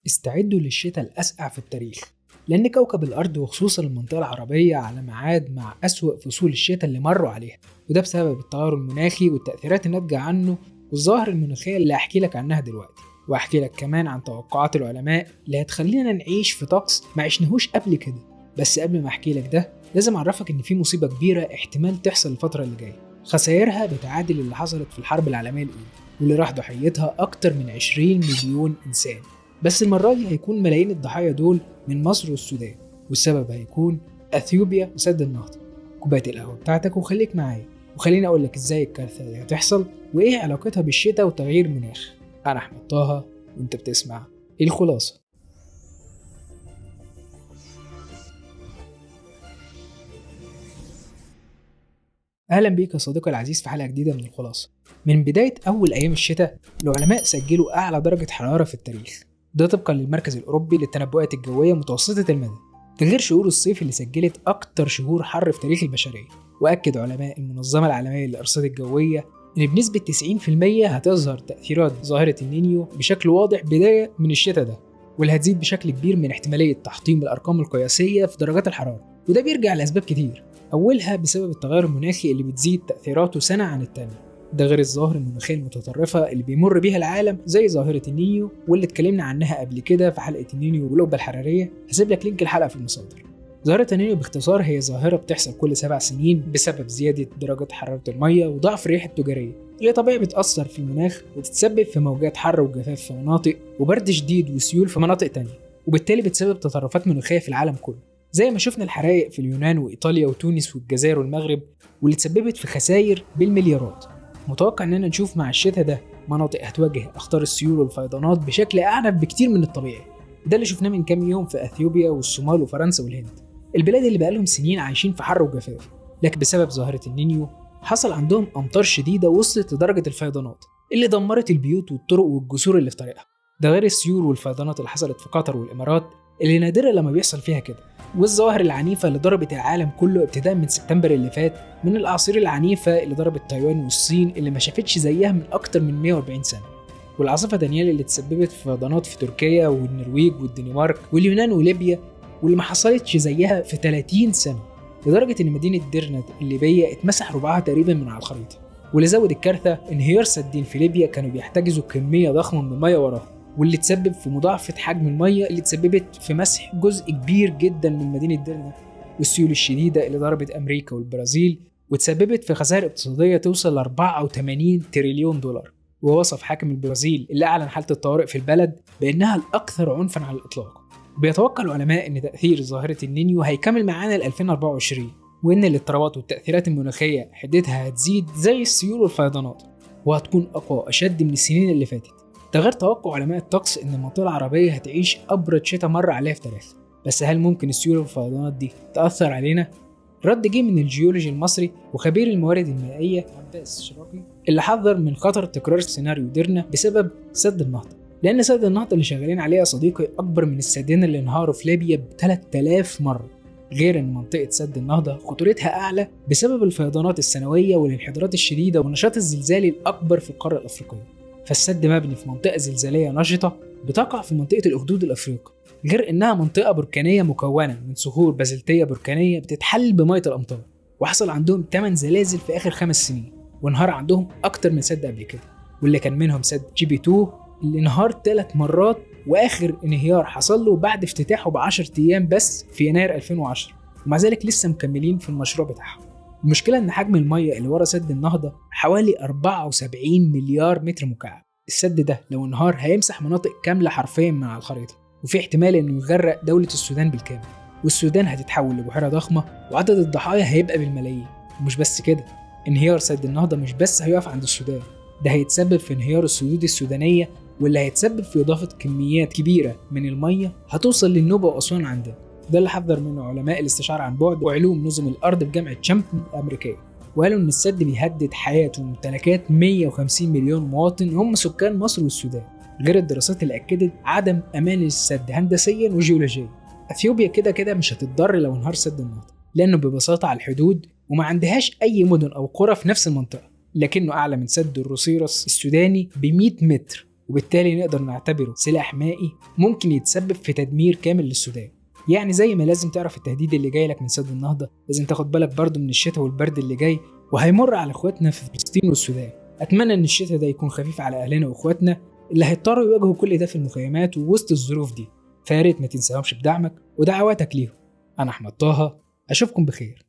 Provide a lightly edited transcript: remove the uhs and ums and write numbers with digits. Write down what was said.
استعدوا للشتاء الأسقع في التاريخ، لأن كوكب الأرض وخصوصا المنطقة العربية على ميعاد مع أسوأ فصول الشتاء اللي مروا عليها، وده بسبب التغير المناخي والتأثيرات الناتجة عنه والظاهرة المناخية اللي هحكي لك عنها دلوقتي، وهحكي لك كمان عن توقعات العلماء اللي هتخلينا نعيش في طقس ما عشناهوش قبل كده. بس قبل ما احكي لك ده لازم اعرفك ان في مصيبة كبيرة احتمال تحصل الفترة اللي جاية، خسائرها بتعادل اللي حصلت في الحرب العالمية الأولى واللي راح ضحيتها أكتر من 20 مليون إنسان. بس المرة دي هيكون ملايين الضحايا دول من مصر والسودان، والسبب هيكون أثيوبيا وسد النهضة. كوباية القهوة بتاعتك وخليك معايا، وخليني أقول لك إزاي الكارثة دي هتحصل وإيه علاقتها بالشتاء وتغيير المناخ. أنا أحمد طه وأنت بتسمع الخلاصة. أهلا بيك يا صديقي العزيز في حلقة جديدة من الخلاصة. من بداية أول أيام الشتاء العلماء سجلوا أعلى درجة حرارة في التاريخ، ده طبقا للمركز الأوروبي للتنبؤات الجوية متوسطة المدى، ده غير شهور الصيف اللي سجلت أكتر شهور حر في تاريخ البشرية. وأكد علماء المنظمة العالمية للأرصاد الجوية إن بنسبة 90% هتظهر تأثيرات ظاهرة النينيو بشكل واضح بداية من الشتاء ده، واللي هتزيد بشكل كبير من احتمالية تحطيم الأرقام القياسية في درجات الحرارة. وده بيرجع لأسباب كتير، أولها بسبب التغير المناخي اللي بتزيد تأثيراته سنة عن التانية، ده غير الظاهرة المناخية المتطرفة اللي بيمر بيها العالم زي ظاهرة النينيو واللي اتكلمنا عنها قبل كده في حلقة النينيو والقبة الحرارية. هسيب لك link الحلقة في المصادر. ظاهرة النينيو باختصار هي ظاهرة بتحصل كل 7 سنين بسبب زيادة درجة حرارة المية وضعف الرياح التجارية اللي طبيعي بتأثر في المناخ وتتسبب في موجات حر وجفاف في مناطق وبرد شديد وسيول في مناطق تانية، وبالتالي بتسبب تطرفات مناخية في العالم كله، زي ما شفنا الحرائق في اليونان وإيطاليا وتونس والجزائر والمغرب واللي تسببت في خسائر بالمليارات. متوقع اننا نشوف مع الشتاء ده مناطق هتواجه اخطار السيول والفيضانات بشكل اعنف بكتير من الطبيعي، ده اللي شفناه من كام يوم في اثيوبيا والصومال وفرنسا والهند، البلاد اللي بقالهم سنين عايشين في حر وجفاف، لكن بسبب ظاهرة النينيو حصل عندهم امطار شديدة وصلت لدرجة الفيضانات اللي دمرت البيوت والطرق والجسور اللي في طريقها، ده غير السيول والفيضانات اللي حصلت في قطر والامارات اللي نادرة لما بيحصل فيها كده، والظواهر العنيفة اللي ضربت العالم كله ابتداء من سبتمبر اللي فات، من الأعاصير العنيفة اللي ضربت تايوان والصين اللي ما شافتش زيها من أكتر من 140 سنة، والعاصفة دانيال اللي تسببت في فيضانات في تركيا والنرويج والدنمارك واليونان وليبيا واللي ما حصلتش زيها في 30 سنة، لدرجة إن مدينة ديرنت الليبية اتمسح ربعها تقريبا من على الخريطة. واللي زود الكارثة انهيار سدين في ليبيا كانوا بيحتجزوا كمية ضخمة من المية وراها، واللي تسبب في مضاعفة حجم المية اللي تسببت في مسح جزء كبير جدا من مدينة ديرنا، والسيول الشديدة اللي ضربت أمريكا والبرازيل وتسببت في خسائر اقتصادية توصل ل 84 تريليون دولار. ووصف حاكم البرازيل اللي أعلن حالة الطوارئ في البلد بأنها الأكثر عنفا على الإطلاق. وبيتوقع العلماء أن تأثير ظاهرة النينيو هيكمل معانا ل 2024، وأن الاضطرابات والتأثيرات المناخية حدتها هتزيد زي السيول والفيضانات، وهتكون أقوى وأشد من السنين اللي فاتت. ده غير توقع علماء الطقس ان المنطقة العربية هتعيش ابرد شتاء مر عليها في تاريخها. بس هل ممكن السيول والفيضانات دي تاثر علينا؟ رد جه من الجيولوجي المصري وخبير الموارد المائية عباس شراقي اللي حذر من خطر تكرار سيناريو ديرنا بسبب سد النهضة، لان سد النهضة اللي شغالين عليه يا صديقي اكبر من السدين اللي انهاروا في ليبيا ب 3000 مرة، غير ان منطقة سد النهضة خطورتها اعلى بسبب الفيضانات السنوية والانحدارات الشديدة والنشاط الزلزالي الاكبر في القارة الافريقية. فالسد مبني في منطقة زلزالية نشطة بتقع في منطقة الأخدود الأفريقي، غير إنها منطقة بركانية مكونة من صخور بازلتية بركانية بتتحلل بمية الأمطار، وحصل عندهم 8 زلازل في آخر 5 سنين، وانهار عندهم أكتر من سد قبل كده، واللي كان منهم سد جيبي 2 اللي انهار 3 مرات، وآخر انهيار حصل له بعد افتتاحه ب10 أيام بس في يناير 2010، ومع ذلك لسه مكملين في المشروع بتاعهم. المشكلة إن حجم المية اللي ورا سد النهضة حوالي 74 مليار متر مكعب. السد ده لو انهار هيمسح مناطق كاملة حرفيا من على الخريطة، وفي احتمال إنه يغرق دولة السودان بالكامل، والسودان هتتحول لبحيرة ضخمة وعدد الضحايا هيبقى بالملايين. ومش بس كده، انهيار سد النهضة مش بس هيقف عند السودان، ده هيتسبب في انهيار السدود السودانية، واللي هيتسبب في إضافة كميات كبيرة من المية هتوصل للنوبة وأسوان عندنا. ده اللي حذر منه علماء الاستشعار عن بعد وعلوم نظم الأرض بجامعة شامبتون الأمريكية، وقالوا إن السد بيهدد حياة وممتلكات 150 مليون مواطن هم سكان مصر والسودان، غير الدراسات اللي أكدت عدم أمان السد هندسيا وجيولوجيا. أثيوبيا كده كده مش هتتضر لو انهار سد النهضة، لأنه ببساطة على الحدود وما عندهاش أي مدن أو قرى في نفس المنطقة، لكنه أعلى من سد الروسيرس السوداني ب 100 متر، وبالتالي نقدر نعتبره سلاح مائي ممكن يتسبب في تدمير كامل للسودان. يعني زي ما لازم تعرف التهديد اللي جاي لك من سد النهضة، لازم تاخد بالك برضه من الشتاء والبرد اللي جاي وهيمر على اخواتنا في فلسطين والسودان. اتمنى ان الشتاء ده يكون خفيف على اهلنا واخواتنا اللي هيضطروا يواجهوا كل ده في المخيمات ووسط الظروف دي، فياريت ما تنساهمش بدعمك ودعواتك ليهم. انا احمد طه، اشوفكم بخير.